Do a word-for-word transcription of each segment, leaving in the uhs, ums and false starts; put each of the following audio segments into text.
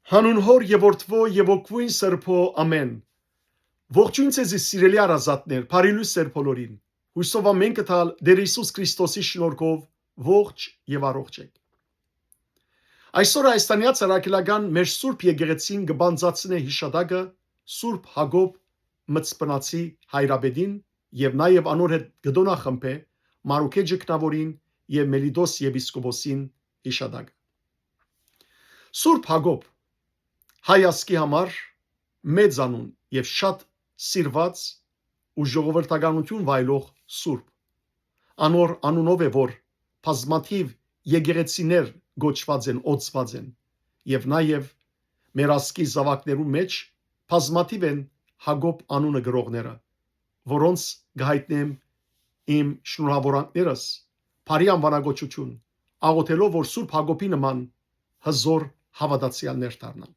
Հանուն Հօր եւ Որդւոյ եւ Ոգւոյն Սրբոյ, ամէն։ Ողջոյն ձեզի, սիրելի հարազատներ, բարի լոյս ձեր բոլորին։ Յուսով ամէն կը տալ Տէր Յիսուս Քրիստոսի շնորհքով ողջ եւ առողջ եք։ Այսօր Հայաստանեայ Առաքելական մեր Սուրբ Եկեղեցին կը բանձնեցնէ յիշատակը Սուրբ Յակոբ Մծպնացի հայրապետին եւ նաեւ անոր հետ կը տօնախմբէ Մարուքէ Ճգնաւորին եւ Մելիտոս եպիսկոպոսին յիշատակը։ Սուրբ Յակոբ, հայ ազգի համար մեծ անուն եւ շատ սիրուած ու ժողովրդականութիւն վայելող սուրբ։ Անոր անունով է, որ բազմաթիւ եկեղեցիներ կոչուած են, օծուած են, եւ նաեւ մեր ազգի զաւակներուն մէջ բազմաթիւ են Յակոբ անունը կրողները, որոնց կը յայտնեմ իմ շնորհաւորանքներս, բարի անուանակոչութիւն, աղօթելով, որ Սուրբ Յակոբի նման հզօր հաւատացեալներ դառնան։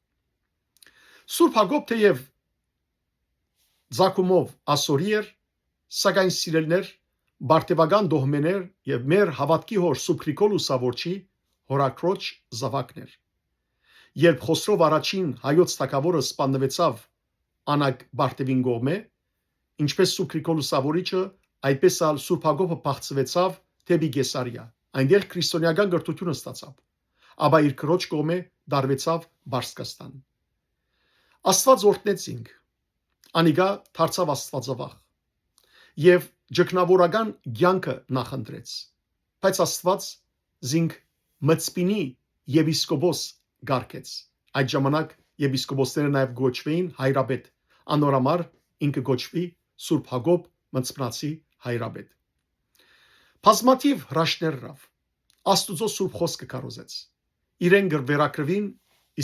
Սուրբ Յակոբ թէեւ ծագումով ասորի էր, սակայն, սիրելիներ, պարթեւական տոհմէն էր եւ մեր հաւատքի հօր Սուրբ Գրիգոր Լուսաւորչի հօրաքրոջ զաւակն էր։ Երբ Խոսրով Առաջին հայոց թագաւորը սպաննուեցաւ Անակ պարթեւին կողմէ, ինչպէս Սուրբ Գրիգոր Լուսաւորիչը, այդպէս ալ Սուրբ Յակոբը փախցուեցաւ դէպի Կեսարիա, այնտեղ քրիստոնէական կրթութիւնը ստացաւ, ապա իր քրոջ կողմէ տարուեցաւ Պարսկաստան։ Աստուած օրհնեց ինք, անիկա դարձաւ աստուածավախ եւ ճգնաւորական կեանքը նախընտրեց, բայց Աստուած զինք Մծպինի եպիսկոպոս կարգեց։ Այդ ժամանակ եպիսկոպոսները նաեւ կոչուէին հայրապետ, անոր համար ինքը կոչուի Սուրբ Յակոբ Մծպնացի հայրապետ։ Բազմաթիւ հրաշքներ ըրաւ, Աստուծոյ Սուրբ Խօսքը քարոզեց։ Իրեն կը վերագրուին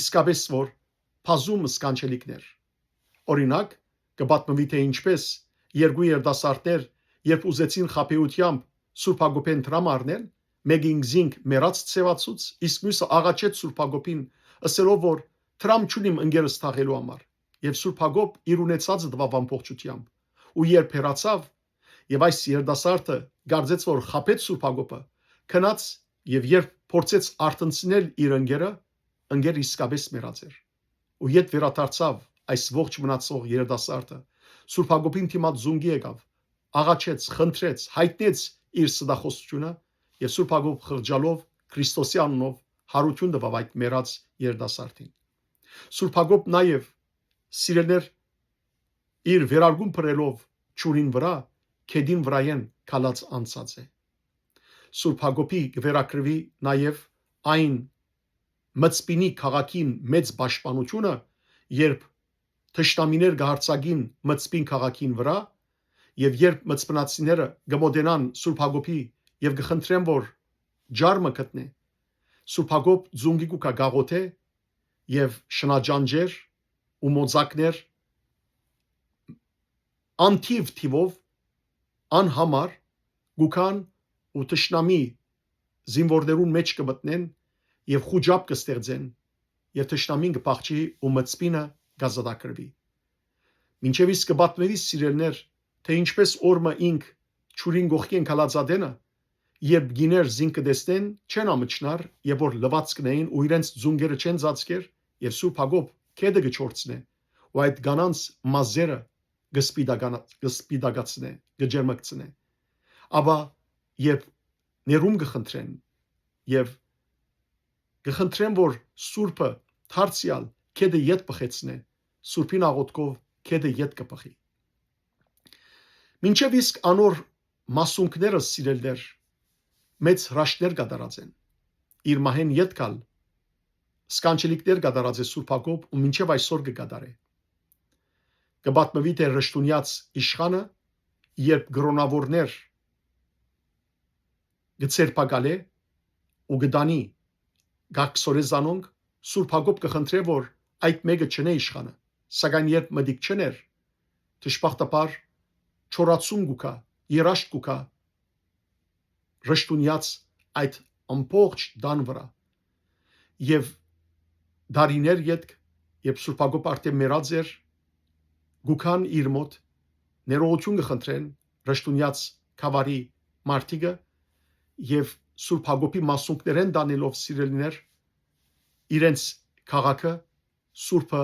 իսկապէս որ բազում սքանչելիքներ։ Օրինակ, կը պատմուի, թէ ինչպէս երկու երիտասարդներ, երբ ուզեցին խաբէութեամբ Սուրբ Յակոբէն դրամ առնել, մէկը ինքզինք մեռած ձեւացուց, իսկ միւսը աղաչեց Սուրբ Յակոբին, ըսելով որ դրամ չունիմ ընկերս թաղելու համար։ Եւ Սուրբ Յակոբ իր ունեցածը տուաւ ամբողջութեամբ, ու երբ հեռացաւ, եւ այս երիտասարդը կարծեց որ խաբեց Սուրբ Յակոբը, գնաց, եւ երբ փորձեց արթնցնել իր ընկերը, ընկերը իսկապէս մեռած էր։ Ու յետ վերադարձաւ այս ողջ մնացող երիտասարդը, Սուրբ Յակոբին դիմաց զունգի եկաւ, աղաչեց, խնդրեց, յայտնեց իր ստախոսութիւնը, եւ Սուրբ Յակոբ խղճալով Քրիստոսի անունով յարութիւն տուաւ այդ մեռած երիտասարդին։ Սուրբ Յակոբ նաեւ, սիրելիներ, իր վերարկուն փռելով ջուրին վրայ, գետին վրայէն քալած անցած է։ Սուրբ Յակոբի կը վերագրուի նաեւ այն Մծպինի քաղաքին մեծ պաշտպանութիւնը, երբ թշնամիներ կը յարձակին Մծպին քաղաքին վրայ, եւ երբ մծպնացիները կը մօտենան Սուրբ Յակոբի եւ կը խնդրեն որ ջարդը գտնէ, Սուրբ Յակոբ զունգի կու գայ գաղութէ, եւ շնաճանճեր ու մոծակներ անթիւ թիւով անհամար կու գան ու թշնամի զինուորներուն մէջ կը մտնեն եւ խուճապ կը ստեղծեն, եւ թշնամին կը փախչի ու Մծպինը կ'ազատագրուի։ Մինչեւ իսկ կը պատմուի, սիրելիներ, թէ ինչպէս օր մը ինք ջուրին կողքին քալած ատենը, երբ կիներ զինք կը տեսնեն, չեն ամչնար, եւ որ լուած կ'ընէին ու իրենց զունգերը չեն ծածկեր, եւ Սուրբ Յակոբ գետը կը չորցնէ, ու այդ կանանց մազերը կը սպիտական-, կը սպիտակացնէ, կը ջերմկցնէ։ Ապա երբ ներում կը խնդրեն եւ կը խնդրեն որ Սուրբը դարձեալ գետը յետ բխեցնէ, Սուրբին աղօթքով գետը յետ կը բխի։ Մինչեւ իսկ անոր մասունքները, սիրելիներ, մեծ հրաշքներ կատարած են։ Իր մահէն յետք ալ սքանչելիքներ կատարած է Սուրբ Յակոբ ու մինչեւ այսօր կը կատարէ։ Կը պատմուի թէ Ռշտունեաց իշխանը, երբ կրօնաւորներ կը ձերբակալէ ու կը տանի կակսորե զանոնք, Սուրբ Յակոբ կը խնդրէ որ այդ մէկը չընէ իշխանը, սակայն երբ մտիկ չընէր, դժբախտաբար չորացում կու գայ, երաշտ կու գայ Ռշտունեաց այդ ամբողջ տան վրայ։ Եւ տարիներ ետք, երբ Սուրբ Յակոբ արդեն մեռած էր, կու գան իր մօտ, ներողութիւն կը խնդրեն Ռշտունեաց գաւառի մարդիկը, եւ Սուրբ Յակոբի մասունքներէն տանելով, սիրելիներ, իրենց քաղաքը Սուրբը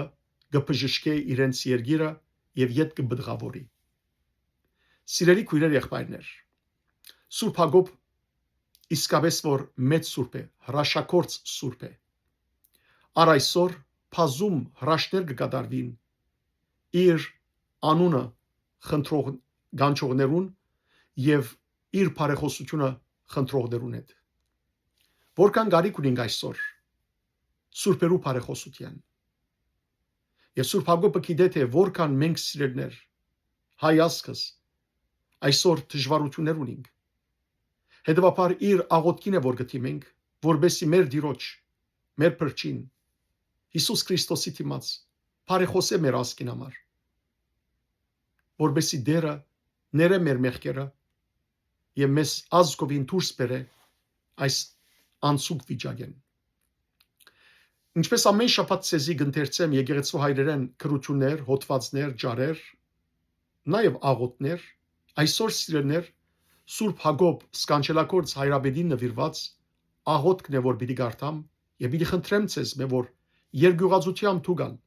կը բժշկէ իրենց երկիրը եւ ետ կը բդղաւորի։ Սիրելի քոյրեր, եղբայրներ, Սուրբ Յակոբ իսկապէս որ մեծ սուրբ է, հրաշագործ սուրբ է։ Առ այսօր բազում հրաշներ կը կատարուին իր անունը խնդրող, կանչողներուն եւ իր բարեխօսութիւնը խնդրողներուն հետ։ Որքան կարիք ունենք այսօր սուրբերու բարեխօսութեան։ Եւ Սուրբ Յակոբը գիտէ, թէ որքան մենք սիրելիներ, հայ ազգս, այսօր դժուարութիւններ ունինք։ Հետեւաբար իր աղօթքին է, որ կը դիմենք, որպեսզի մեր Տիրոջ, մեր Փրկին, Յիսուս Քրիստոսի դիմաց բարեխօսէ մեր ազգին համար, որպեսզի Տէրը ներէ մեր մեղքերը եւ մեզ ազգովին դուրս բերէ այս անցուկ վիճակէն։ Ինչպես ամէն շաբաթ ձեզի կ'ընթերցեմ եկեղեցու հայրերէն գրութիւններ, հոդվածներ, ճառեր, նաեւ աղօթքներ, այսօր, սիրելիներ, Սուրբ Յակոբ սքանչելագործ հայրապետին նուիրուած աղօթքն է, որ պիտի կարդամ եւ պիտի խնդրեմ ձեզմէ, որ երկիւղածութեամբ դուք ալ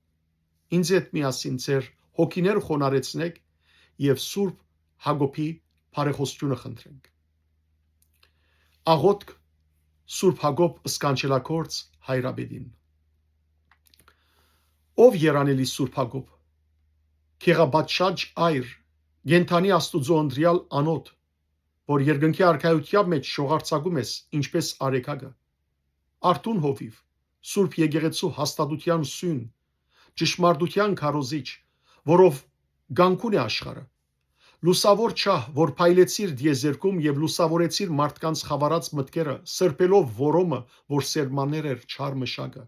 ինձ հետ միասին ձեր հոգիները խոնարհեցնէք եւ Սուրբ Յակոբի բարեխօսութիւնը խնդրենք։ Աղօթք Սուրբ Յակոբ սքանչելագործ հայրապետին։ Ով երանելի Սուրբ Յակոբ, գեղապատշաճ այր, կենդանի Աստուծոյ ընտրեալ անոթ, որ երկնքի արքայութեան մէջ շողարձակում ես ինչպես արեգակը, արթուն հովիւ, Սուրբ Եկեղեցու հաստատութեան սոյն, ճշմարտութեան քարոզիչ, որով կանգուն է աշխարհը, լուսաւոր չահ, որ փայլեցիր տիեզերքում եւ լուսաւորեցիր մարդկանց խաւարած մտքերը, սրբելով որոմը, որ սերմաներ էր չար մշակը,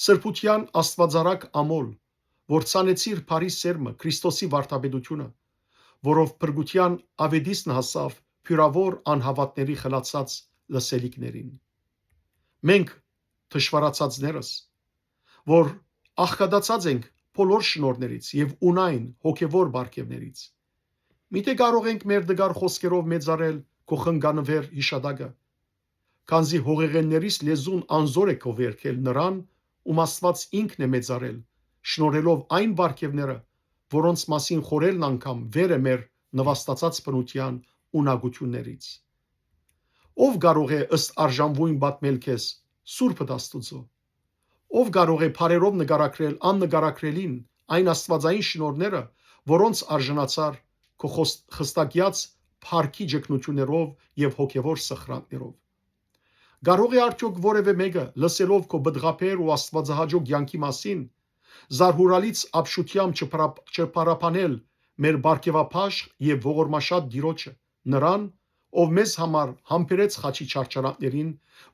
սրբութեան աստուածարակ ամոլ, որ ցանեցիր բարի սերմը, Քրիստոսի վարդապետութիւնը, որով փրկութեան աւետիսն հասաւ բիւրաւոր անհաւատների խլացած լսելիքներին։ Մենք, թշուառացածներս, որ աղքատացած ենք բոլոր շնորհներից եւ ունայն հոգեվոր պարգեւներից, միթէ կարող ենք մեր տկար խօսքերով մեծարել քո խնկանուեր յիշատակը, քանզի հողեղէններիս լեզուն անզոր է քով երգել նրան, ում Աստուած ինքն է մեծարել, շնորհելով այն պարգեւները, որոնց մասին խորհելն անգամ վեր է մեր նուաստացած բնութեան ունակութիւններից։ Ո՞վ կարող է ըստ արժանւոյն պատմել քեզ, սուրբդ Աստուծոյ։ Ո՞վ կարող է բառերով նկարագրել աննկարագրելին այն աստուածային շնորհները, որոնց արժանացար քո խոս-, խստակեաց փառքի ճգնութիւններով եւ հոգեվոր սխրանքներով։ Կարող է արդեօք որեւէ մէկը, լսելով քո պտղաբեր ու աստուածահաճո կեանքի մասին, զարհուրալից ապշութեամբ չփարապ-, չփարապանել մեր պարգեւաբաշխ եւ ողորմաշատ Տիրոջը, նրան, ով մեզ համար համբերեց խաչի չարչարանքներին,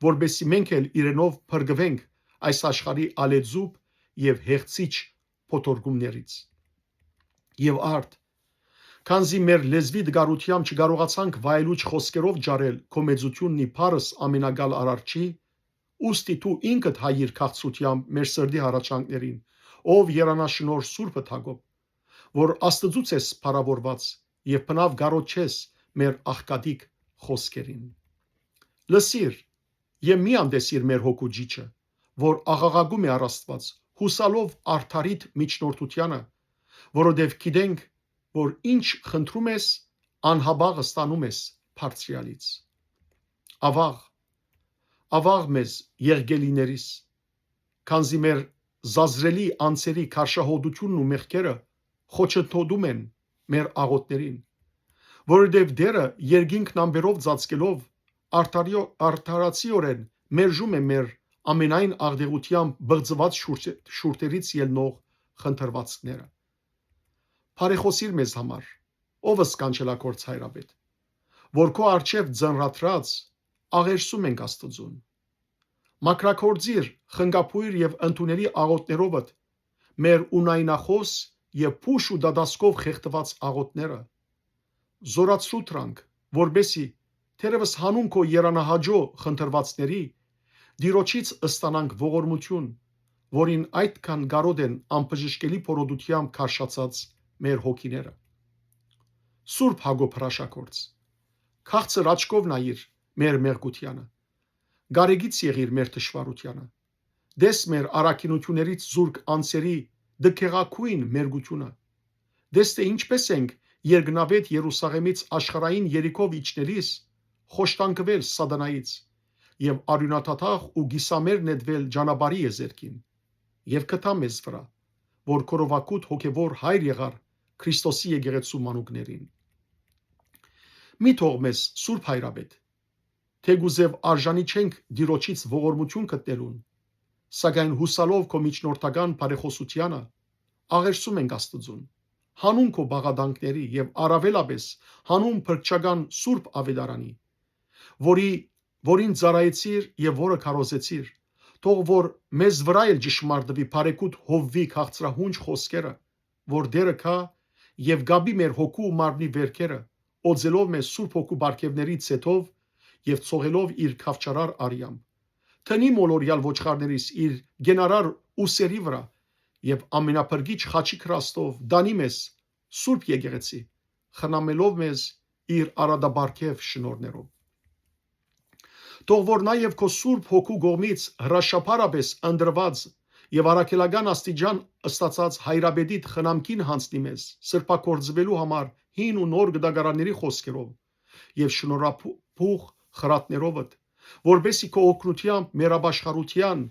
որպեսզի մենք էլ իրենով փրկուենք այս աշխարհի ալեծուփ եւ հեղցիչ փոթորկումներից։ Եւ արդ, քանզի մեր լեզուի տկարութեամբ չկարողացանք վայելուչ խօսքերով ջարել քո մեծութիւնն ի փառս ամենակալ Արարչի, ուստի դու ինքդ հայիր քաղցրութեամբ մեր սրտի հառաչանքներին, ով երանաշնորհ Սուրբդ Յակոբ, որ Աստծուց ես փառաւորուած եւ բնաւ կարոչես մեր աղքատիկ խօսքերին։ Լսիր եւ մի անտեսիր մեր հոգու ջիջը, որ աղաղակում է առ Աստուած, յուսալով արդարիդ միջնորդութեանը, որովհետեւ գիտենք, որ ինչ խնդրում ես, անհապաղ ստանում ես Բարձրեալից։ Աղաղ, աղաղ մեզ, եղկելիներիս, քանզի մեր զազրելի անձերի քարշահոտութիւնն ու մեղքերը խոչընդոտում են մեր աղօթքներին, որովհետեւ Տէրը երկինքն ամպերով ծածկելով արդարիո-, արդարացիորեն մերժում է մեր ամենայն աղտեղութեամբ բղծուած շուրջ-, շուրթերից ելնող խնդրուածքները։ Բարեխօսիր մեզ համար, ով սքանչելագործ հայրապետ, որ քո առջեւ ծանրատրած աղերսում ենք Աստուծուն։ Մաքրագործիր, խնկաբոյր եւ ընդունելի աղօթներովդ մեր ունայնախոս եւ փուշ ու դատասկով խեղդուած աղօթները։ Զորացրու դրանք, որպեսզի, թերևս հանուն քո երանահաճո խնդրուածների, Տիրոջից ստանանք ողորմութիւն, որին այդքան կարօտ են անբժշկելի փորոտութեամբ քարշացած մեր հոգիները։ Սուրբ Յակոբ հրաշագործ, քաղցր աչքով նայիր մեր մեղկութեանը, կարեկից եղիր մեր թշուառութեանը, Տես մեր առաքինութիւններիցս զուրկ անձերի դքեղագոյն մերկութիւնը։ Տես թէ ինչպէս ենք երկնաւետ Երուսաղէմից աշխարհային երիքով իջնելիս խոշտանգուել սատանայից եւ արիւնադատախ ու կիսամեռ նետուել ճանապարհի եզերքին։ Եւ գտա մեզ վրայ, որ քորովագուտ հոգեւոր հայր եղար Քրիստոսի եկեղեցու մանուկներին։ Մի թող մեզ, Սուրբ Հայրապետ, թէ կուզեւ արժանի չենք Տիրոջից ողորմութիւն գտնելուն, սակայն յուսալով քո միջնորդական բարեխօսութեանը, աղերսում ենք Աստուծուն, հանուն քո բաղարանքների եւ առաւելապէս հանուն փրկչական Սուրբ Աւետարանի, որի, որին ծառայեցիր եւ որը քարոզեցիր, թող որ մեզ վրայ էլ ճշմարտուի բարեկուտ Յովուի քաղցրահունչ խօսքերը, որ Տէրը գայ եւ կապի մեր հոգու ու մարմնի վերքերը, օծելով մեզ Սուրբ Հոգու պարգեւների ձեթով եւ ցողելով իր քաւչարար արեամբ։ Դնի մոլորեալ ոչխարներիս իր գենարար ուսերի վրայ եւ ամենափրկիչ խաչի կրաստով տանի մեզ Սուրբ Եկեղեցի, խնամելով մեզ իր արատապարգեւ շնորհներով։ Թող որ նաեւ քո Սուրբ Հոգու կողմից հրաշափառապէս ընտրուած եւ առաքելական աստիճան ստացած հայրապետիդ խնամքին յանձնի մեզ սրբագործուելու համար հին ու նոր գտակարանների խօսքերով եւ շնորհապուխ խրատներովդ, որպեսզի քո օգնութեամբ մեր ապաշխարութեան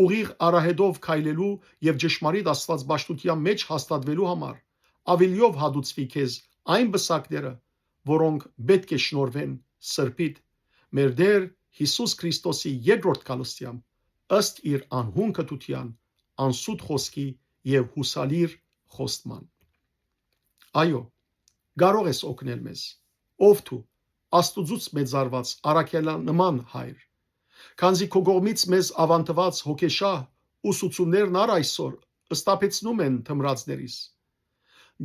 ուղիղ արահետով քայլելու եւ ճշմարիտ Աստուածապաշտութեան մէջ հաստատուելու համար աւելիով հատուցուի քեզ այն պսակները, որոնք պէտք է շնորհուեն Սրբիդ, մեր Տէր Յիսուս Քրիստոսի երկրորդ գալստեամբ, ըստ իր անհուն կտութեան, անսուտ խօսքի եւ յուսալիր խոստման։ Այո, կարող ես օգնել մեզ, ով դու, Աստուծուց մեծարված առաքելանման Հայր, քանզի քո կողմից մեզ աւանդուած հոգեշահ ուսուցումներն առ այսօր սթափեցնում են թմրածներիս։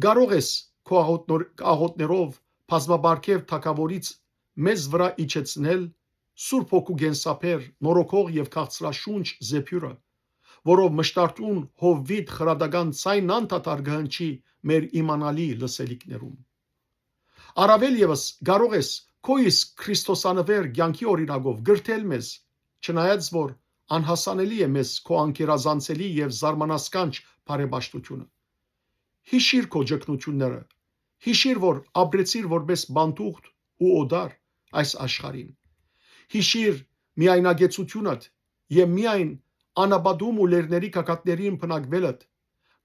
Կարող ես քո աղօթնոր-, աղօթներով բազմապարգեւ թագաւորից մեզ վրայ իջեցնել Սուրբ Հոգու կենսաբեր, նորոգող եւ քաղցրաշունչ զեփիւրը, որով մշտարտուն Յովուիդ խրատական ձայնն անդադար կը հնչի մեր իմանալի լսելիքներուն։ Առաւել եւս կարող ես քո իսկ Քրիստոսանուեր կեանքի օրինակով կրթել մեզ, չնայած որ անհասանելի է մեզ քո անկերազանցելի եւ զարմանասկանչ բարեպաշտութիւնը։ Յիշիր քո ճգնութիւնները, յիշիր որ ապրեցիր որպէս բանտուղդ ու օտար այս աշխարհին։ Յիշիր միայնակեցութիւնդ եւ միայն անապատում ու լեռների գագաթներին բնակվելդ,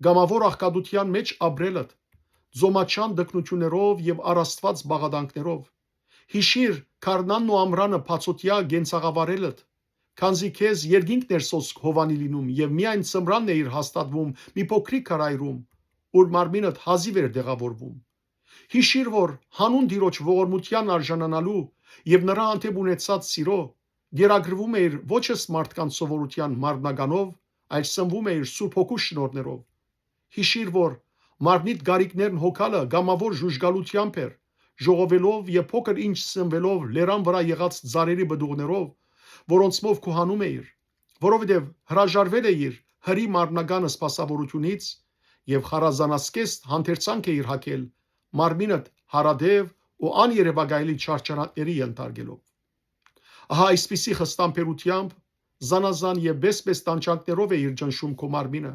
կամաւոր աղքատութեան մէջ ապրելդ, ծոմաչան տքնութիւններով եւ առաստուած բաղարանքներով։ Յիշիր գարնանն ու ամռանը բացօթեայ կենցաղավարելդ, քանզի քեզ երկինքն էր սոսկ հովանի լինում եւ միայն ձմրանն է իր հաստատվում մի փոքրիկ քարայրում, ուր մարմինդ հազիւ էր տեղաւորվում։ Յիշիր որ հանուն Տիրոջ ողորմութեան արժանանալու եւ նրա հանդէպ ունեցած սիրո, գերագրվում էիր ոչ ըստ մարդկանց սովորութեան մարմնականով, այլ սնվում էիր Սուրբ Հոգու շնորհներով։ Յիշիր որ մարմնիդ գարիքներն հոգալը կամաւոր ժուժկալութեամբ էր, ժողովելով եւ փոքր ինչ սնվելով լերան վրայ եղած ծառերի պտուղներով, որոնցմով քուհանում էիր, որովհետեւ հրաժարվել էիր հրի մարմնական սպասաւորութիւնից եւ խարազանասկեստ հանդերձանք էիր հագել մարմինդ հարատեւ ու աներեւակայելի չարչարանքների ենթարկելով։ Ահա այսպիսի խստամբերութեամբ, զանազան եւ բեսպես տանջանքներով էիր ճնշում քո մարմինը,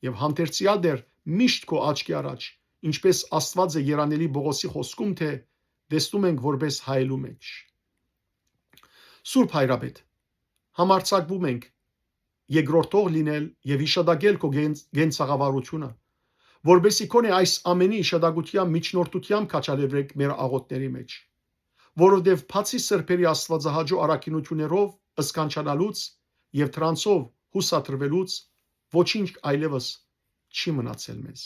եւ հանդերձեալ դեռ միշտ քո աչքի առաջ, ինչպես Աստուած է երանելի Պողոսի խօսքում, թէ տեսնում ենք որպես հայելու մէջ։ Սուրբ Հայրապետ, համարձակվում ենք երկրորդող լինել եւ յիշատակել քո կեն-, կենցաղավարութիւնը, որպեսզի քոնէ այս ամենի յիշատակութեան միջնորդութեամբ քաջալերեք մեր աղօթքների մէջ, որովհետեւ բացի սրբերի աստուածահաճոյ առաքինութիւններով սքանչանալուց եւ դրանցով յուսադրվելուց, ոչինչ այլեւս չի մնացել մեզ։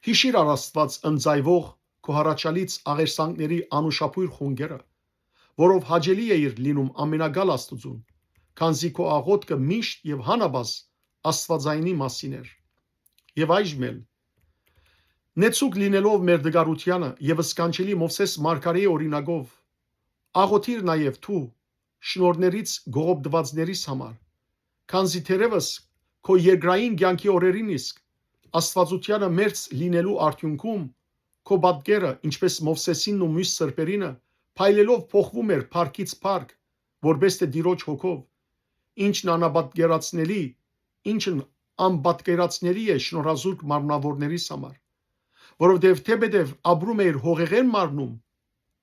Յիշիր առ Աստուած ընծայվող քո հառաչալից աղերսանքների անուշաբոյր խունկերը, որով հաճելի է իր լինում ամենակալ Աստուծուն, քանզի քո աղոթքը միշտ եւ հանապազ Աստուածայինի մասին էր։ Եւ այժմ էլ, նեցուկ լինելով մեր դգարութեանը եւ սքանչելի Մովսէս մարգարեի օրինակով, աղոթիր նաեւ դու շնորհներից գողոպտուածներիս համար, քանզի թերեւս քո երկրային կեանքի օրերին իսկ Աստուածութեանը մերձ լինելու արդիւնքում քո պատկերը, ինչպես Մովսէսինն ու միւս սրբերինը, փայլելով փոխվում էր փառքից փառք, որպէս թէ Տիրոջ հոգով, ինչն անապատկերացնելի, ինչն անպատկերացնելի է շնորհազուրկ մարմնավորներիս համար, որովհետեւ թէպետեւ ապրում էիր հողեղէն մարմնում,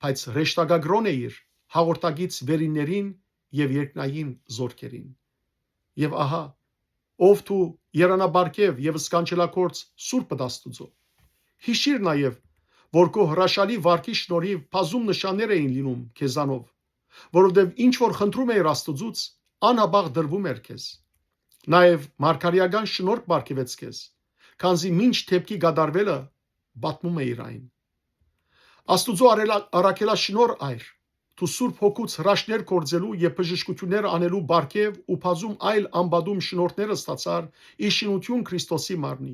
բայց հրեշտակագրոն էիր հաղորդակից վերիններին եւ երկնային զորքերին։ Եւ ահա, ով դու, երանաբարգեւ եւ սքանչելագործ սուրբդ Աստուծոյ։ Յիշիր նաեւ, որ քո հրաշալի վարքի շնորհիվ բազում նշաններ էին լինում քեզանով, որովհետեւ ինչ որ խնդրում էիր Աստուծուց, անհապաղ տրվում էր քեզ։ Նաեւ մարգարեական շնորհք պարգեւեց քեզ, քանզի մինչ դէպքի կատարուելը պատմում էիր այն։ Աստուծոյ արելա-, առաքելաշնորհ այր, դու Սուրբ Հոգուց հրաշքներ գործելու եւ բժշկութիւններ անելու պարգեւ ու բազում այլ անպատում շնորհքներ ստացար ի շինութիւն Քրիստոսի մարմնի։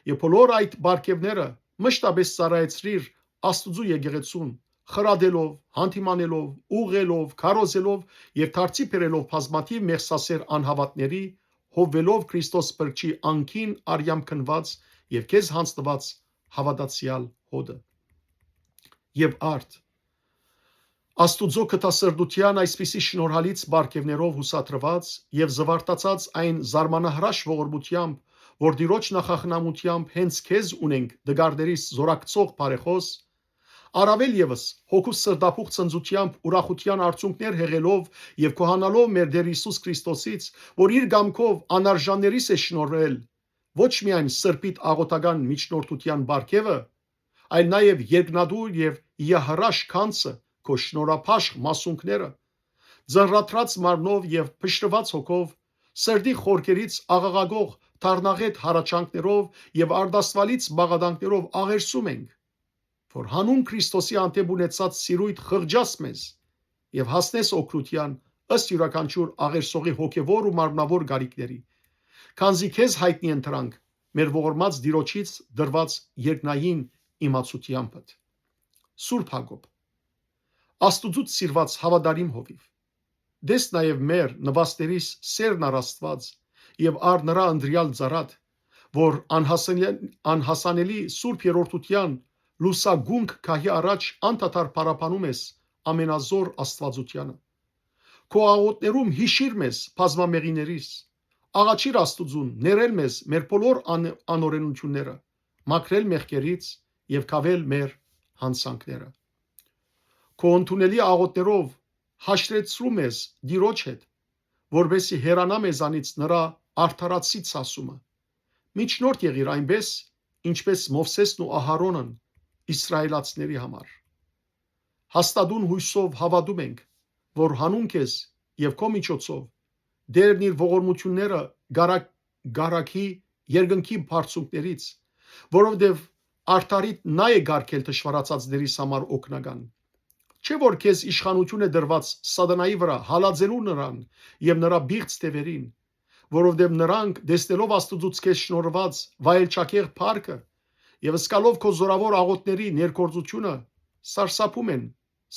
Եւ բոլոր այդ պարգեւները մշտապէս ծառայեցրիր Աստուծոյ եկեղեցուն, խրատելով, հանդիմանելով, ուղղելով, քարոզելով եւ դարձի բերելով բազմաթիւ մեղսասեր անհաւատների, հովուելով Քրիստոս Փրկչի անկին արեամ քննուած եւ քեզ յանձնուած հաւատացեալ հօդը։ Եւ արդ, Աստուծոյ կտասրտութեան այսպիսի շնորհալից պարգեւներով յուսադրուած եւ զուարթացած այն զարմանահրաշ ողորմութեամբ, որ Տիրոջ նախախնամութեամբ հենց քեզ ունենք, դգարներիս զօրակցող բարեխօս, առաւել եւս, հոգուս սրտաբուխ ցնծութեամբ ուրախութեան արցունքներ հեղելով եւ քոհանալով մեր Տէր Յիսուս Քրիստոսից, որ իր կամքով անարժաններիս է շնորհել ոչ միայն սրբիդ աղօթական միջնորդութեան պարգեւը, այլ նաեւ երկնատուր եւ իահրաշ գանձը, քո շնորհաբաշխ մասունքները, ձնրադրած մարմնով եւ փշրուած հոգով, սրտի խորքերից աղաղակող դառնաղէտ հառաչանքներով եւ արտասուալից բաղարանքներով աղերսում ենք, որ հանուն Քրիստոսի հանդէպ ունեցած սիրոյդ խղճաս մեզ եւ հասնես օգնութեան ըստ իւրաքանչիւր աղերսողի հոգեւոր ու մարմնաւոր կարիքների, քանզի քեզ յայտնի են դրանք մեր ողորմած Տիրոջից տրուած երկնային իմացութեամբդ։ Սուրբ Յակոբ, Աստուծոյ սիրուած հաւատարիմ հովիւ, տես նաեւ մեր նուաստերիս սերն առ Աստուած եւ առ նրա ընտրեալ ծառադ, որ անհասանելի-, անհասանելի սուրբ երրորդութեան լուսագունք գահի առաջ անդադար փառաբանում ես ամենազոր Աստուածութեանը։ Քո աղօթներում յիշիր մեզ, բազմամեղիներիս, աղաչիր Աստուծուն ներել մեզ մեր բոլոր ան-, անօրենությունները, մաքրել մեղքերից եւ քավել մեր յանցանքները։ Քո ընդունելի աղօթներով հաշտեցրու մեզ Տիրոջ հետ, որպեսզի հեռանայ մեզանից նրա արդարացի ցասումը։ Միջնորդ եղիր այնպէս, ինչպէս Մովսէսն ու Ահարոնն իսրայելացիների համար։ Հաստատուն յոյսով հաւատում ենք, որ հանուն քեզ եւ քո միջոցով Տէրն իր ողորմութիւնները կարա-, կարագի երկնքի բարձունքներից, որովհետեւ արդարիդ նա է կարգել թշուառացածներիս համար օգնական։ Չէ՞ որ քեզ իշխանութիւն է տրուած Սատանայի վրայ, հալածելու նրան եւ նրա պիղծ թեւերին, որովհետեւ նրանք, տեսնելով Աստուծոյ քեզ շնորհուած վայելչագեղ փառքը եւ զգալով քո զօրաւոր աղօթքների ներգործութիւնը, սարսափում են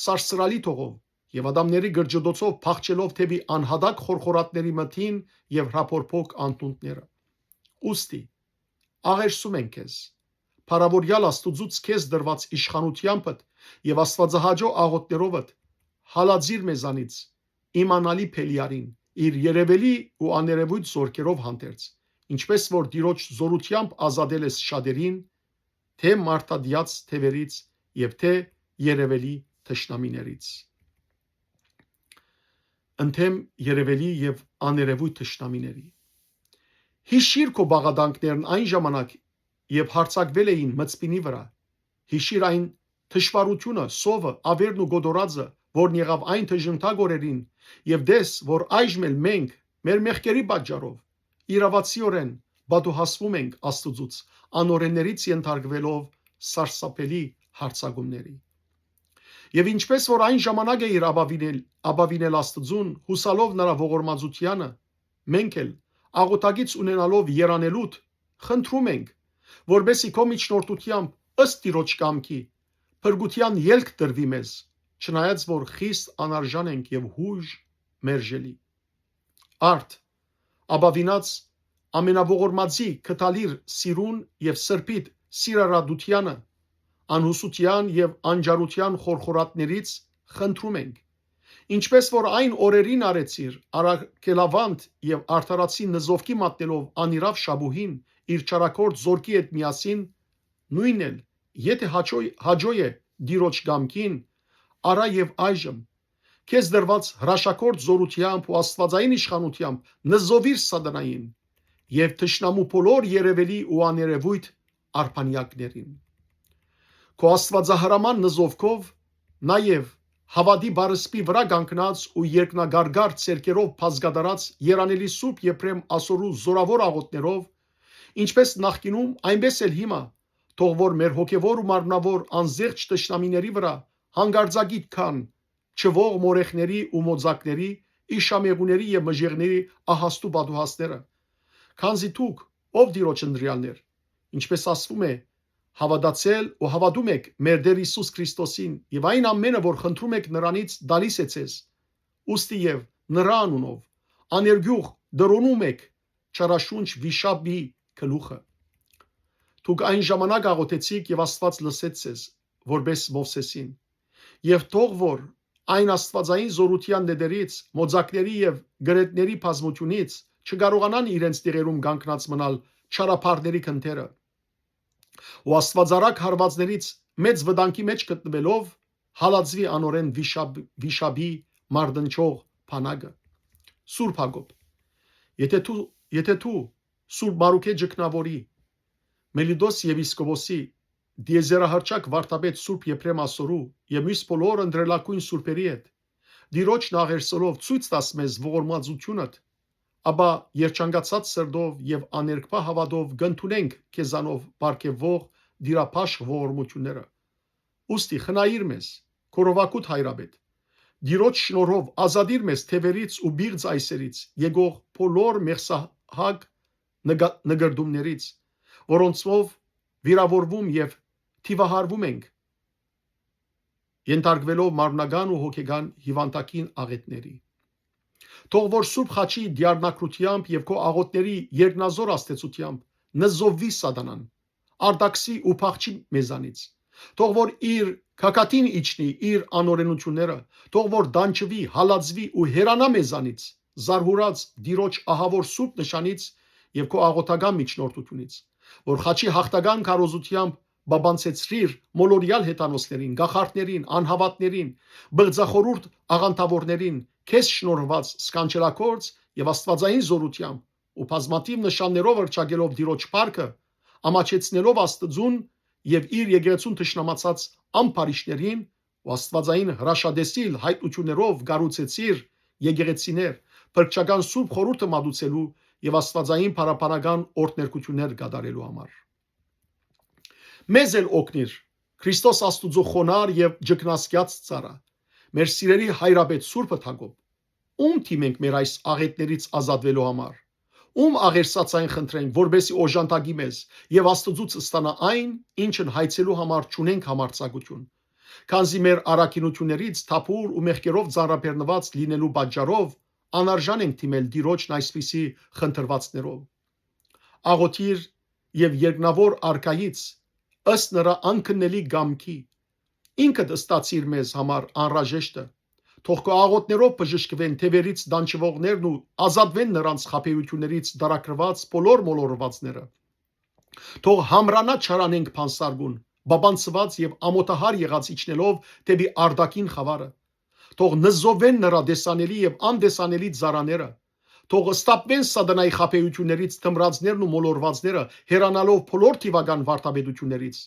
սարսռալի տողով եւ ատամների գրջդոցով փախչելով դէպի անհատակ խորխորատների մթին եւ հրապորփոք անդունդները։ Ուստի, աղերսում ենք քեզ, փառաւորեալ Աստուծոյ քեզ տրուած իշխանութեամբդ եւ աստուածահաճո աղօթներովդ, հալածիր մեզանից իմ անալի Բելիարին, իր երևելի ու աներևոյթ զորքերով հանդերձ, ինչպէս որ Տիրոջ զօրութեամբ ազատել ես շատերին, թէ մարդատեաց թեւերից եւ թէ երևելի թշնամիներից։ Ընդդեմ երևելի եւ աներևոյթ թշնամիների։ Յիշիր քո բաղարանքներն այն ժամանակ, երբ յարձակվել էին մծպինի վրայ։ Յիշիր այն թշուառութիւնը, սովը, ավերն ու կոտորածը, որն եղաւ այն դժնթակ օրերին, եւ տես, որ այժմ էլ մենք, մեր մեղքերի պատճառով, իրաւացիօրէն պատուհասվում ենք Աստուծոյ, անօրեններից ենթարկուելով սարսափելի յարձակումների։ Եւ ինչպէս որ այն ժամանակ էիր ապաւինել, ապաւինել Աստուծուն, յուսալով նրա ողորմածութեանը, մենք էլ, աղօթակից ունենալով երանելուդ, խնդրում ենք, որպեսզի քո միջնորդութեամբ, ըստ Տիրոջ կամքի, փրկութեան ելք տրուի մեզ, չնայած որ խիստ անարժան ենք եւ յուժ մերժելի։ Արդ, ապաւինած, ամենաողորմածի կտալիր սիրուն եւ սրբիդ սիրառատութեանը, անհուսութեան եւ անջարութեան խորխորատներից խնդրում ենք, Ինչպէս որ այն օրերին արեցիր, առաքելավանդ եւ արդարացի նզովքի մատնելով անիրաւ շաբուհին, իր չարագործ զորքի հետ միասին, նոյնն էլ, եթէ հաճոյ, հաճոյ է Տիրոջ կամքին, արա եւ այժմ, քեզ դրուած հրաշագործ զօրութեամբ ու աստուածային իշխանութեամբ նզովիր սատանային եւ թշնամու բոլոր երեւելի ու աներեւոյթ արբանեակներին։ Քո աստուածահրաման նզովքով նաեւ հաւատի բարսպի վրայ կանգնած ու երկնակարգար ձեռքերով բազկատարած երանելի Սուրբ Եփրեմ ասորու զօրաւոր աղօթներով, ինչպէս նախկինում, այնպէս էլ հիմա, թող որ մեր հոգեւոր ու մարմնաւոր անզեղջ թշնամիների վրայ հանկարծակի քան չվող մորեխների ու մոծակների, իշամեղուների եւ մժեղների ահաստու պատուհասները, քանզի դուք, ով Տիրոջ ընտրեալներ, ինչպէս ասվում է, հաւատացել ու հաւատում էք մեր Տէր Յիսուս Քրիստոսին եւ այն ամենը, որ խնդրում էք նրանից, տալիս է ձեզ, ուստի եւ նրա անունով աներկիւղ դրոնում էք չարաշունչ վիշապի գլուխը։ Դուք այն ժամանակ աղօթեցիք եւ Աստուած լսեց ձեզ, որպէս Մովսէսին։ Եւ թող որ այն աստուածային զօրութեան նետերից, մոծակների եւ կրետների բազմութիւնից չկարողանան իրենց տեղերում կանգնած մնալ չարաբարների քնտերը։ Ու աստուածարակ հարուածներից մեծ վտանգի մէջ գտնուելով, հալածուի անորեն վիշապ-, վիշապի մարտնչող բանակը։ Սուրբ Հակոբ, եթե դու, եթե դու Սուրբ Մարուքէ Ճգնաւորի, Մելիտոս եպիսկոպոսի, տիեզերահռչակ վարդապետ Սուրբ Եփրեմ ասորու եւ մյուս բոլոր ընտրելակույն սուրբերի հետ, Տիրոջն աղերսելով ցոյց տաս մեզ ողորմածութիւնդ, ապա երջանկացած սրտով եւ աներկբայ հաւատով կ'ընդունենք քեզանով պարգեւող տիրաբաշխ ողորմութիւնները։ Ուստի խնայիր մեզ, քորովակուդ հայրապետ, Տիրոջ շնորհով ազատիր մեզ թեւերից ու պիղծ այսերից եկող բոլոր մեղսահակ նկա-, նկրտումներից, որոնցմով վիրաւորվում եւ թիւահարվում ենք, ենթարկվելով մարմնական ու հոգեկան հիւանդակին աղէտների։ Թող որ Սուրբ Խաչի դիարնակրութեամբ եւ քո աղօթների երկնազոր աստեցութեամբ նզովվի սատանան, արտաքսի ու փախչի մեզանից։ Թող որ իր գագաթին իջնի իր անօրենությունները, թող որ դանջուի, հալածուի ու հեռանայ մեզանից, զարհուրած Տիրոջ ահաւոր սուրբ նշանից եւ քո աղօթական միջնորդությունից, որ խաչի յաղթական քարոզութեամբ բաբանցեցրիր մոլորեալ հեթանոսներին, կախարդներին, անհաւատներին, բղծախորհուրդ աղանդաւորներին, քեզ շնորհուած սքանչելագործ եւ աստուածային զօրութեամբ ու բազմաթիւ նշաններով հռչակելով Տիրոջ փառքը, ամաչեցնելով Աստուծուն եւ իր եկեղեցուն թշնամացած ամբարիշտներին ու աստուածային հրաշատեսիլ յայտնութիւններով կառուցեցիր եկեղեցիներ, փրկչական սուրբ խորհուրդը մատուցելու եւ աստուածային փառաբանական օրհներգութիւններ կատարելու համար։ Մեզ էլ օգնիր, Քրիստոս Աստուծոյ խոնար եւ ճգնասկեաց ծառայ, մեր սիրելի հայրապետ Սուրբ Հակոբ, ո՞ւմ դիմենք մեր այս աղէտներից ազատուելու համար, ո՞ւմ աղերսած այն խնդրենք, որպեսզի օժանդակի մեզ եւ Աստուծոց ստանայ այն, ինչն հայցելու համար չունենք համարձակութիւն, քանզի մեր առաքինութիւններից թափուր ու մեղքերով ծանրաբեռնուած լինելու պատճառով անարժան ենք դիմել Տիրոջն այսպիսի խնդրուածներով։ Աղօթիր եւ երկնաւոր Արքայից, ըստ նրա անքննելի կամքի, ինքդ ստացիր մեզ համար անհրաժեշտը։ Թող քո աղօթներով բժշկուեն թեւերից դանջուողներն ու ազատուեն նրանց խաբեութիւններից դարակրուած բոլոր մոլորուածները։ Թող համրանայ չարանենք բանսարկուն, բաբանցուած եւ ամօթահար եղած իջնելով դէպի արտաքին խաւարը։ Թող նզովեն նրա տեսանելի եւ անտեսանելի ծառաները։ Թող սթափվեն սատանայի խաբեութիւններից թմրածներն ու մոլորուածները, հեռանալով բոլոր թիւական վարդապետութիւններից։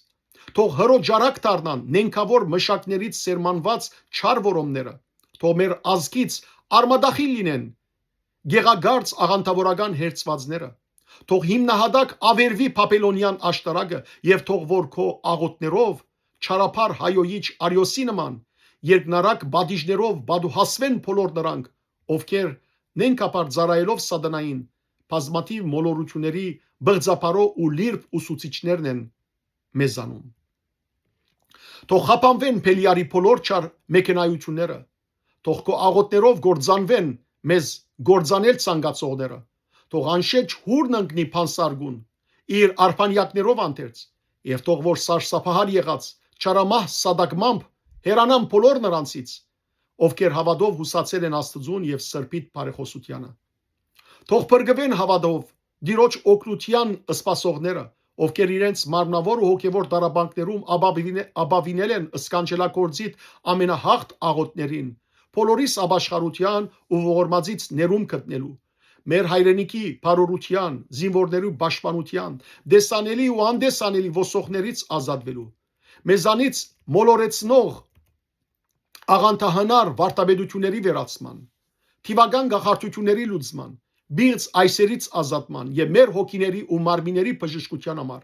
Թող հրոճարակ դառնան նենգաւոր մշակներից սերմանուած չար որոմները։ Թող մեր ազգից արմատախիլ լինեն գեղագարծ աղանդաւորական հերձուածները։ Թող հիմնահատակ ավերուի Բաբելոնեան աշտարակը եւ թող որ քո աղօթներով չարաբար հայոյիչ Արիոսի նման երկնարակ պատիժներով պատուհասվեն բոլոր նրանք, ովքեր նենգաբար ծառայելով սատանային, բազմաթիւ մոլորութիւնների բղծաբարոյ ու լիրբ ուսուցիչներն են մեզանում։ Թող խափանուեն Բելիարի բոլոր չար մեքենայությունները, թող քո աղօթներով կործանուեն մեզ կործանել ցանկացողները, թող անշեջ հուրն ընկնի բանսարկուն, իր արբանյակներով անթերց, եւ թող որ սարսափահար եղած չարամահ սատակմամբ հեռանան բոլոր նրանցից, ովքեր հաւատով յուսացեր են Աստուծուն եւ սրբիտ բարեխօսությանը։ Թող փրկուեն հաւատով Տիրոջ օգնութեան սպասողները, ովքեր իրենց մարմնաւոր ու հոգեւոր դարաբանքներում ապավինե-, ապավինել են սքանչելագործիդ ամենահաղթ աղօթքներին, բոլորիս ապաշխարութեան ու ողորմածից ներում գտնելու, մեր հայրենիքի բարօրութեան, զինուորներու պաշտպանութեան, տեսանելի ու անտեսանելի ոսոխներից ազատվելու, մեզանից մոլորեցնող աղանդահնար վարդապետությունների վերացման, թիվական գաղթարդութիւնների լուծման, բիծ այսերից ազատման եւ մեր հոգիների ու մարմինների բժշկութեան համար,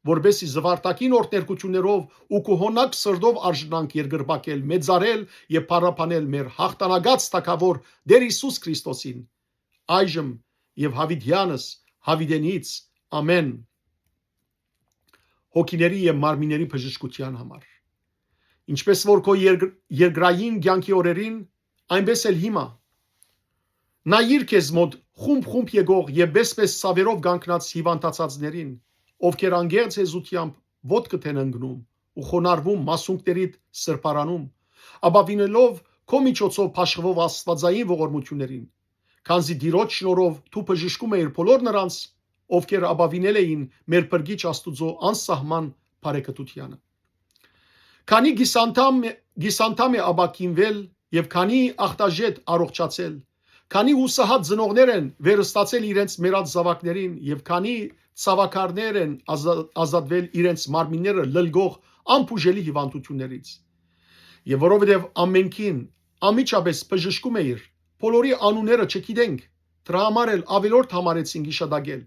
որպէս զի զուարթակին օրհներգութիւններով ու կուհոնակ սրտով արժանանք երկրպագել, մեծարել եւ փառաբանել մեր յաղթանակած թագաւոր Տէր Յիսուս Քրիստոսին, այժմ եւ յաւիտեանս, յաւիտենից։ Ամէն։ Հոգիների եւ մարմինների բժշկութեան համար։ Ինչպէս որ քո երգ-, երկրային կեանքի օրերին, այնպէս էլ հիմա։ Նայիր քեզ մօտ խումբ-խումբ եկող եւ պէս-պէս ցաւերով կանգնած հիւանդացածներին, ովքեր անկեղծ հեզութեամբ ոտքդ են ընկնում ու խոնարհվում մասունքներիդ սրբարանում, ապավինելով քո միջոցով բաշխուող աստուածային ողորմութիւններին, քանզի Տիրոջ շնորհով դու բժշկում էիր բոլոր նրանց, ովքեր ապավինել էին մեր Փրկիչ Աստուծոյ անսահման բարեկտութեանը։ Քանի գիսանդամ, գիսանդամ է ապակինվել եւ քանի ախտաժետ առողջացել, քանի յուսահատ ծնողներ են վերստացել իրենց մեռած զաւակներին եւ քանի ցաւաքարներ են ազա-, ազատվել իրենց մարմինները լլկող անբուժելի հիւանդութիւններից։ Եւ որովհետեւ ամենքին անմիջապէս բժշկում էիր, բոլորի անունները չգիտենք, դրա համար էլ աւելորդ յամարեցին գիշատակել,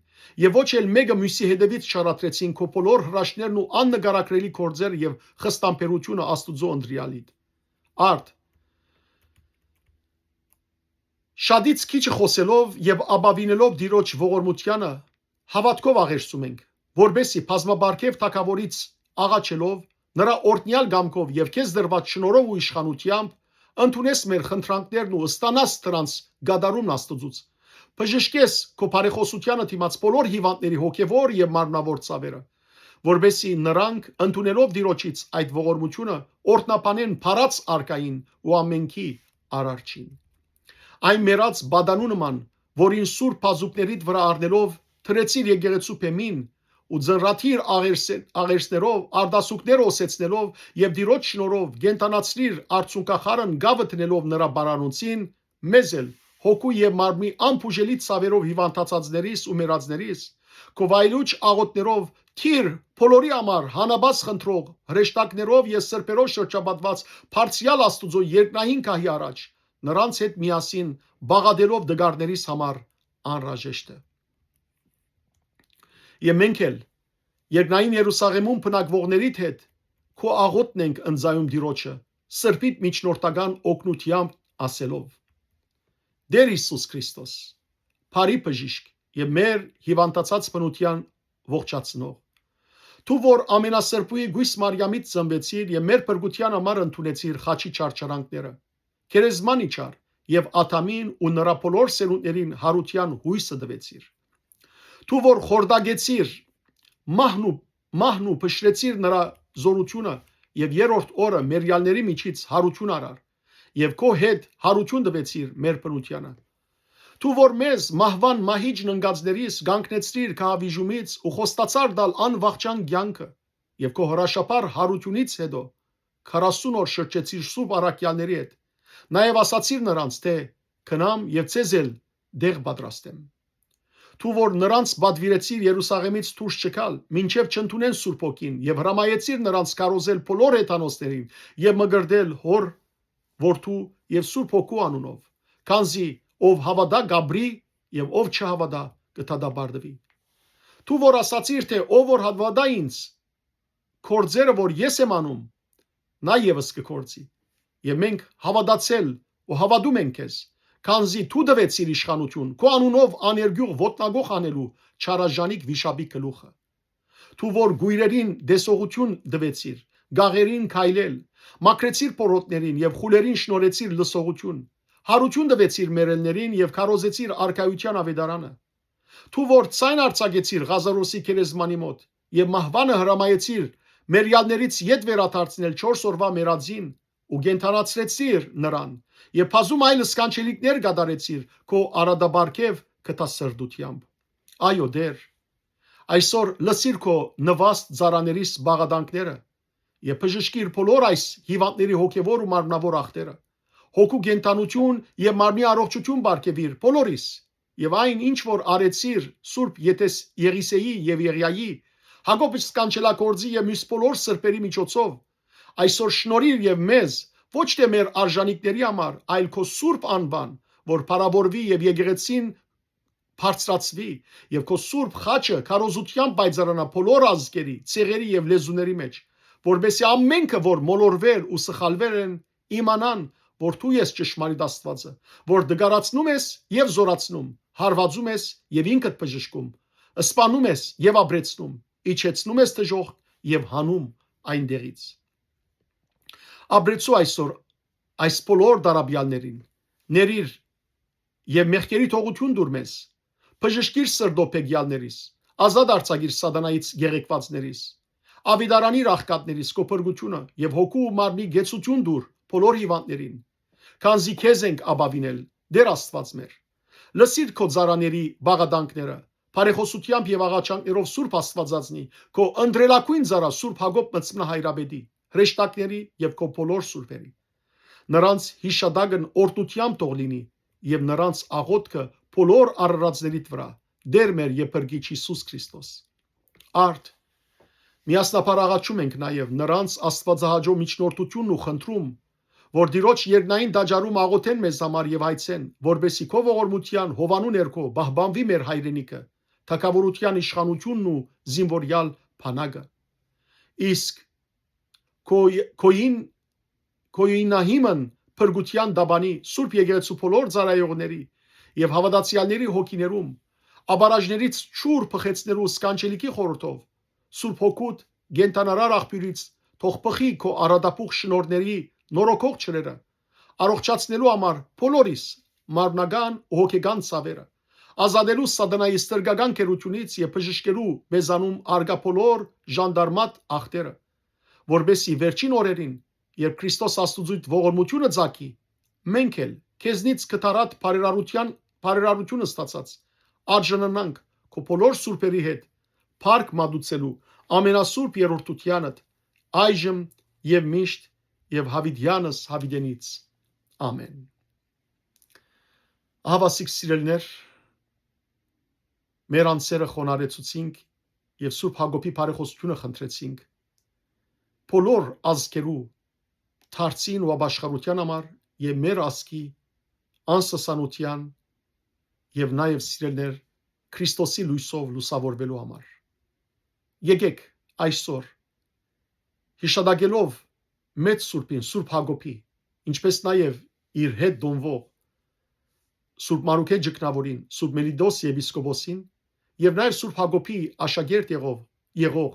եւ ոչ էլ մէկը միւսի հետեւից չարատրեցին քո բոլոր հրաշքներն ու աննկարագրելի գործերը եւ խստամբերութիւնը Աստուծոյ ընտրեալիդ։ Արդ, շատից քիչը խօսելով եւ ապավինելով Տիրոջ ողորմութեանը, հաւատքով աղերսում ենք, որպէս զի բազմապարգեւ թագաւորից աղաչելով, նրա օրհնեալ կամքով եւ քեզ տրուած շնորհով ու իշխանութեամբ, ընդունես մեր խնդրանքներն ու ստանաս դրանց կատարումն Աստուծուց։ Բժշկես քո բարեխօսությանը դիմաց բոլոր հիւանդների հոգեւոր եւ մարմնաւոր ցաւերը, որպէս զի նրանք, ընդունելով Տիրոջից այդ ողորմութիւնը, օրհնաբանեն փառած Արքային ու ամենքի Արարչին։ Այն մեռած պատանու նման, որին սուրբ բազուկներիդ վրայ առնելով դրեցիր եկեղեցու բեմին ու ծնրադիր աղերսե-, աղերսներով, արտասուքները օսեցնելով եւ Տիրոջ շնորհով կենդանացրիր արցունքախառն գաւը դնելով նրա բարանոցին, մեզ էլ, հոգու եւ մարմնի անբուժելի ցաւերով հիւանդացածներիս ու մեռածներիս, քո վայելուչ աղօթներով թիր բոլորի համար հանաբաց խնդրող, հրեշտակներով եւ սրբերով շրջապատված բարձրեալ Աստուծոյ երկնային գահի առաջ, նրանց հետ միասին բաղատելով տկարներիս համար անհրաժեշտ է։ Եւ մենք էլ, երկնային Երուսաղեմում բնակվողներիդ հետ, քու աղօթքն ենք ընծայում Տիրոջը, սրբիդ միջնորդական օգնութեամբ ասելով. «Տէր Յիսուս Քրիստոս, բարի բժիշկ եւ մեր հիւանդացած բնութեան ողջացնող, դու որ ամենասրբուի Գոյս Մարիամից ծնուեցիր եւ մեր փրկութեան համար ընդունեցիր խաչի չարչարանքները, գերեզման իջար եւ Ադամին ու նրա բոլոր սերունդներին յարութեան յոյսը տուեցիր։ Դու որ խորտակեցիր մահն ու, մահն ու փշրեցիր նրա զօրութիւնը եւ երրորդ օրը մերյալների միջից յարութիւն առար եւ քո հետ յարութիւն տուեցիր մեր բնութեանը։ Դու որ մեզ մահուան մահիճն ընկածներիս կանգնեցրիր քահավիժումից ու խոստացար տալ անվախճան կեանքը, եւ քո հրաշափառ յարութիւնից յետոյ քառասուն օր շրջեցիր սուրբ առաքեալների հետ, նաեւ ասացիր նրանց, թէ՝ «Գնամ եւ ձեզ էլ տեղ պատրաստեմ»։ Դու որ նրանց պատուիրեցիր Երուսաղեմից դուրս չգալ, մինչեւ չընդունեն Սուրբ Հոգին, եւ հրամայեցիր նրանց քարոզել բոլոր հեթանոսներին եւ մկրտել Հօր, Որդու եւ Սուրբ Հոգու անունով, քանզի ով հաւատայ կ'ապրի եւ ով չհաւատայ կը դատապարտուի։ Դու որ ասացիր, թէ՝ «Ով որ հաւատայ ինձ, գործերը որ ես եմ անում, նա եւս կը գործի»։ Եւ մենք հաւատացել ու հաւատում ենք քեզ, քանզի դու տուեցիր իշխանութիւն քո անունով աներկիւղ ոտնակոխ անելու չարաժանիկ վիշապի գլուխը։ Դու որ կոյրերին տեսողութիւն տուեցիր, գաղերին քայլել, մաքրեցիր փորոտներին եւ խուլերին շնորհեցիր լսողութիւն, յարութիւն տուեցիր մեռելներին եւ քարոզեցիր արքայութեան աւետարանը։ Դու որ ձայն արձակեցիր Ղազարոսի գերեզմանի մօտ եւ մահուանը հրամայեցիր մերյալներից ետ վերադարձնել չորս օրուայ մեռածին, ու կենդանացրեցիր նրան, եւ բազում այլ սքանչելիքներ կատարեցիր քո արատապարգեւ գթասրտութեամբ։ Այո, Տէր, այսօր լսիր քո նուաստ ծառաներիս բաղարանքները եւ բժշկիր բոլոր այս հիւանդների հոգեւոր ու մարմնաւոր ախտերը։ Հոգու կենդանութիւն եւ մարմնի առողջութիւն պարգեւիր բոլորիս, եւ այն, ինչ որ արեցիր Սուրբ Եթես Եղիսեի եւ Եղիայի, Յակոբ Սքանչելագործի եւ միւս բոլոր սրբերի միջոցով, այսօր շնորհիր եւ մեզ, ոչ թէ մեր արժանիքների համար, այլ քո սուրբ անուան, որ փառաւորուի եւ եկեղեցին բարձրացուի, եւ քո սուրբ խաչը քարոզութեամբ պայծառանայ բոլոր ազգերի, ցեղերի եւ լեզուների մէջ, որպէս զի ամէնքը, որ մոլորուեր ու սխալուեր են, իմանան, որ դու ես ճշմարիտ Աստուածը, որ դգարացնում ես եւ զօրացնում, հարուածում ես եւ ինքդ բժշկում, սպանում ես եւ ապրեցնում, իջեցնում ես դժոխք եւ հանում այն տեղից։ Ապրեցու այսօր այս բոլոր դարաբեաններին, ներիր եւ մեղքերի թողութիւն տուր մեզ, բժշկիր սրտով փեգեալներիս, ազատ արձակիր սատանայից գեղեկուածներիս, աւետարանիր աղքատներիս քո փրկութիւնը եւ հոգու ու մարմնի կեցութիւն տուր բոլոր հիւանդներին, քանզի քեզ ենք ապաւինել, Տէր Աստուած մեր։ Լսիր քո ծառաների բաղարանքները, բարեխօսութեամբ եւ աղաչանքներով Սուրբ Աստուածածնի, քո ընտրելագոյն ծառայ Սուրբ Յակոբ Մծմնահայրապետի, հրեշտակների եւ քո բոլոր սուրբերի։ Նրանց յիշատակն օրհնութեամբ թող լինի եւ նրանց աղօթքը բոլոր արարածներիդ վրայ, Տէր մեր եւ Փրկիչ Յիսուս Քրիստոս։ Արդ, միասնաբար աղաչում ենք նաեւ նրանց աստուածահաճո միջնորդութիւնն ու խնդրում, որ Տիրոջ երկնային տաճարում աղօթեն մեզ համար եւ հայցեն, որպէս զի քո ողորմութեան հովանու ներքո պահպանուի մեր հայրենիքը, թագաւորութեան իշխանութիւնն ու զինուորեալ բանակը։ Իսկ քո, քոյին, քոյինահիմն փրկութեան դաբանի, Սուրբ Եկեղեցու բոլոր ծառայողների եւ հաւատացեալների հոգիներում, աբարաժներից ջուր բխեցնելու սքանչելիքի խորհրդով, Սուրբ Հոգուդ կենդանարար աղբիւրից թող բխի քո արատապուխ շնորհների նորոգող ջրերը, առողջացնելու համար բոլորիս մարմնական ու հոգեկան ցաւերը, ազատելու սատանայի ստրկական գերութիւնից եւ բժշկելու մեզանում արկայ բոլոր ժանդարմատ ախտերը, որպէս զի վերջին օրերին, երբ Քրիստոս Աստուծոյ ողորմութիւնը ծագի, մենք էլ, քեզնից կդառատ բարերարութեան, բարերարութիւն ստացած, արժանանանք քո բոլոր սուրբերի հետ փառք մատուցելու ամենասուրբ երրորդութեանդ, այժմ եւ միշտ եւ յաւիտեանս յաւիտենից։ Ամէն։ Ահաւասիկ սիրելիներ, մեր անձերը խոնարհեցուցինք եւ Սուրբ Յակոբի բարեխօսութիւնը խնդրեցինք բոլոր ազգերու դարձին ու ապաշխարութեան համար եւ մեր ազգի անսասանութեան եւ նաեւ, սիրելիներ, Քրիստոսի լոյսով լուսաւորուելու համար։ Եկէք այսօր, յիշատակելով մեծ սուրբին, Սուրբ Յակոբի, ինչպէս նաեւ իր հետ տոնուող Սուրբ Մարուքէ Ջգնաւորին, Սուրբ Մելիտոս եպիսկոպոսին եւ նաեւ Սուրբ Յակոբի աշակերտ եղող, եղող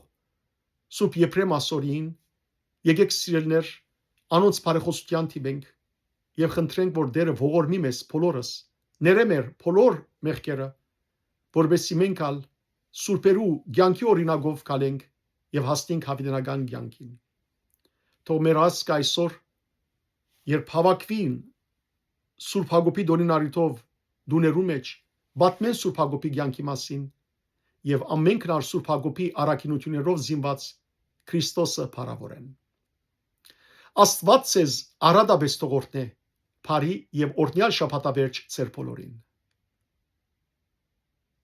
Սուրբ Եփրեմ Ասորիին, եկէք, սիրելիներ, անոնց բարեխօսութեան դիմենք եւ խնդրենք, որ Տէրը ողորմի մեզ բոլորս, ներէ մեր բոլոր մեղքերը, որպէս զի մենք ալ սուրբերու կեանքի օրինակով քալենք եւ հասնենք յաւիտենական կեանքին։ Թող մեր ազգը այսօր, երբ հաւաքուին Սուրբ Յակոբի տօնին առիթով տուներու մէջ, պատմեն Սուրբ Յակոբի կեանքի մասին եւ ամէնքն ալ Սուրբ Յակոբի առաքինութիւններով զինուած Քրիստոսը փառաւորեն։ Աստուած ձեզ արատապէս թող օրհնէ, բարի եւ օրհնեալ շաբաթավերջ ձեր բոլորին։